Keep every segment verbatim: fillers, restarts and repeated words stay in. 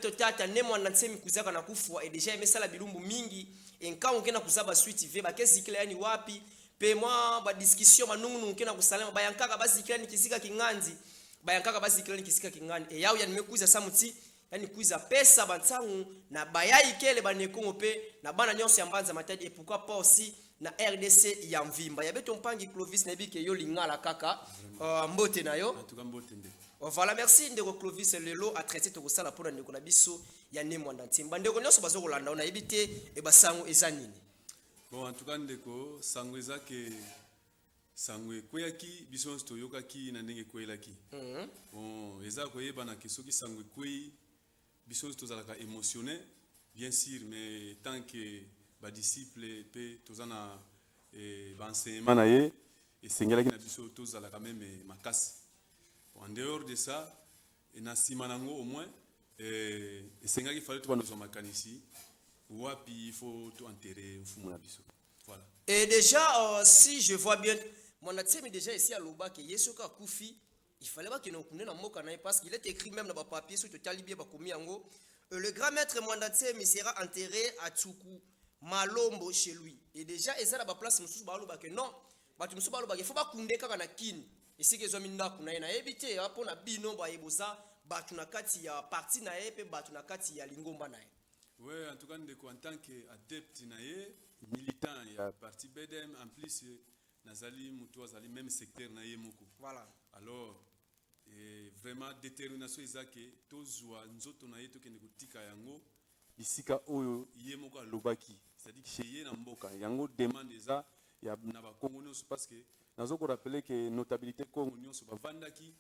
beto tata Ne Muanda Nsemi kwizaka na kufwa, et déjà me sala bilumbu mingi, et nkangu ke na kuzaba suite ve, ba ke zikila yandi wapi, mpe mwa ba discussion, manungunungu ke na kusalama, ba yankaka ba zikila yandi kisika kingandi, ba yankaka ba zikila yandi kisika kingandi, et yawu yandi me kwiza samu ti yandi kwiza pesa bansangu na bayayi kele ba Ne Kongo mpe na bana nyonso ya mbanza Matadi, et pourquoi pas aussi na R D C ya mvimba. Ya beto mpangi Clovis, nayebi que yo Lingala kaka. Euh, mbote na yo. En tout cas, mbote ndeko. Oh, voilà, merci ndeko Clovis. Lelo entretien tokosala mpo na ndeko na biso ya Ne Muanda Nsemi. Bandeko nyonso bazo kolanda yo, nayebi te, e, basango eza nini? Bon, en tout cas, ndeko, sango eza que sango ekweyaki, biso nyonso toyokaki na ndenge ekweyelaki. Mhm. Bon, eza koyebana que soki sango ekweyi, biso nyonso tozalaka émotionné, bien sûr, mais tant que ba disciples mpe toza na, eh, ba enseignements na ye, esengelaki na biso tozala quand même, eh, makasi. Bon, en dehors de ça, et na nsima na yango au moins, eh, esengaki, fallait tobanda kozwa makanisi wapi il faut to enterrer mfumu na biso. Voilà. Et déjà, euh, si je vois bien, Muanda Nsemi déjà esi aloba que ye soki akufi, il fallait bakende kokunda na mboka na ye, parce qu'il est écrit même na ba papiers, soki totali bien bakomi yango, euh, le grand maître Muanda Nsemi sera enterré à Nsuku Malombo chez lui. Et déjà eza na ba place mosusu baloba que non, bato mosusu baloba que faut bakunda kaka na Kin, esika ezwami ndako na ye. Nayebi te, ah, mpo na bino, baye boza bato na kati ya parti na ye mpe bato na kati ya lingomba na ye. Ouais, en tout cas, ndeko, en tant que adepte na ye, militant ya parti B D M, en plus, eh, nazali moto azali même secteur na ye moko. Voilà. Alors, eh, vraiment, détermination eza que tozwa nzoto na ye, tokende kotika yango bisika oyo ye moko alobaki, c'est-à-dire chez ye na mboka. Yango demande eza ya, na Bakongo nyonso, parce que nazo ko rappeler que notabilité Kongo nyonso bavandaki,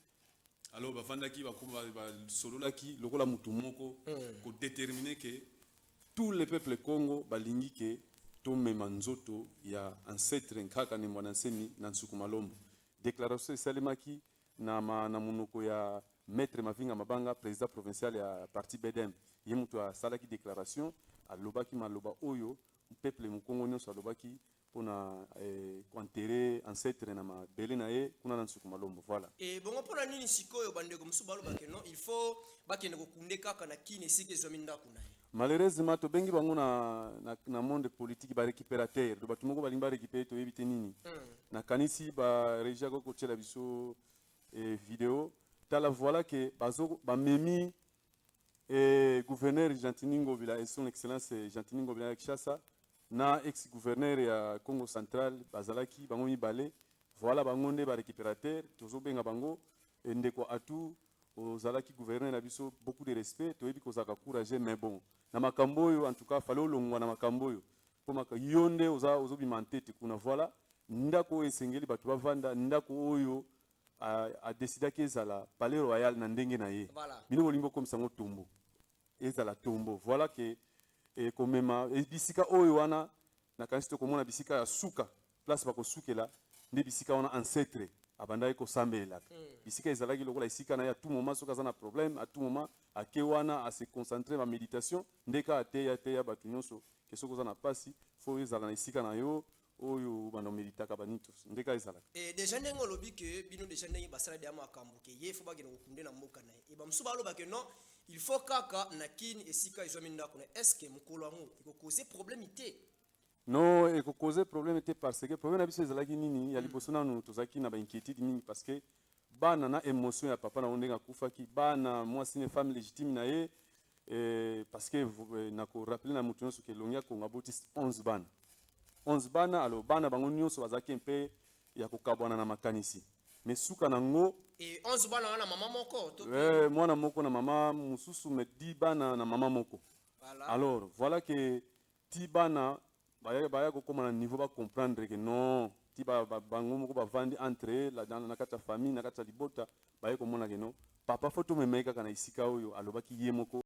alors bavandaki, bako-, ba-, basololaki lokola moto moko, mm, kodéterminer que tout le peuple Kongo balingi que tomema nzoto ya ancêtre nkaka Ne Muanda Nsemi na Nsuku Malombo. Déclaration esalemaki na ma-, na monoko ya Maître Mavinga Mabanga, président provincial ya parti B D M. Ye moto asalaki déclaration, alobaki maloba oyo peuple Mukongo nyonso alobaki mpo na, eh, ko enterrer ancêtre na mabele na ye kuna na Nsuku Malombo. Voilà. E bongo, mpo na nini sikoyo bandeko mosusu baloba que non, il faut bakende kokunda kaka na Kin, esika ezwami ndako na ye? Malheureusement, tobengi bango na, na, na monde politique ba récupérateur. Donc bato moko balingi ba récupérer, toyebi te nini. Mm. Nakanisi ba régie akoki kotiela biso, eh, vidéo. Tala, voilà que bazo, bamemi, eh, gouverneur Gentiny Ngobila, et son excellence, eh, Gentiny Ngobila ya Kinshasa, na ex-gouverneur ya Kongo Central, bazalaki bango mibale. Voilà, bango nde ba récupérateur, tozo benga bango. E ndeko Atou, ozalaki gouverneur na biso, beaucoup de respect, toyebi kozalaka courageux, mais bon, na makambo oyo, en tout cas, fallait olongwa na makambo oyo. Mpo maka-, yo nde oza, ozobima ntete kuna. Voilà, ndako oyo esengeli bato bavanda, ndako oyo a, a décidaki ezala Palais Royal na ndenge na ye. Voilà. Bino bolingi bokomisa yango tombeau. Ezala tombeau. Voilà que, eh, komema, eh, bisika oyo wana, nakanisi tokomona bisika ya suka, place bakosukela, nde bisika wana ancêtre abandaki kosambelelaka. Mm. Bisika ezalaki lokola esika na ye, à tout moment, soki aza na problème, à tout moment, ake wana, a se concentrer na méditation, nde ka ateya, ateya bato nyonso que soki oza na mpasi, faut ezala na esika na yo, oyo bana meditaka ba nitos. Nde ka ezalaka. E déjà ndenge olobi que bino déjà ndenge basala déjà makambo que ye faut bakende kokunda na mboka na ye, e bamosusu baloba que non, il faut kaka na Kin, esika ezwami ndako na ye. Est-ce que mokolo yango eko causer problème te? Non, eko causer problème te, parce que problème na biso ezalaki nini? Ya, mm, liboso nanu tozalaki na ba inquiétude mingi, parce que bana na émotion ya papa na yo ndenge akufaki, bana, mwasi na ye, femme légitime na ye, eh, parce que, eh, nako rappeler na moto nyonso que elongi ya Kongo aboti onze bana. Onze bana, alors bana bango nyonso bazalaki mpe ya kokabwana na makanisi. Mais suka na yango, e onze bana wana mama moko, to? Eh, mwana moko na mama mosusu, mais dix bana na mama moko. Voilà. Alors, voilà que ti bana baya, baya kokoma na niveau ba comprendre que non, ti ba, ba, bango moko bavandi entre eux, la, na, na kati ya famille, na kati ya libota, baye komona que non, papa faut tomema ye kaka na esika oyo alobaki ye moko.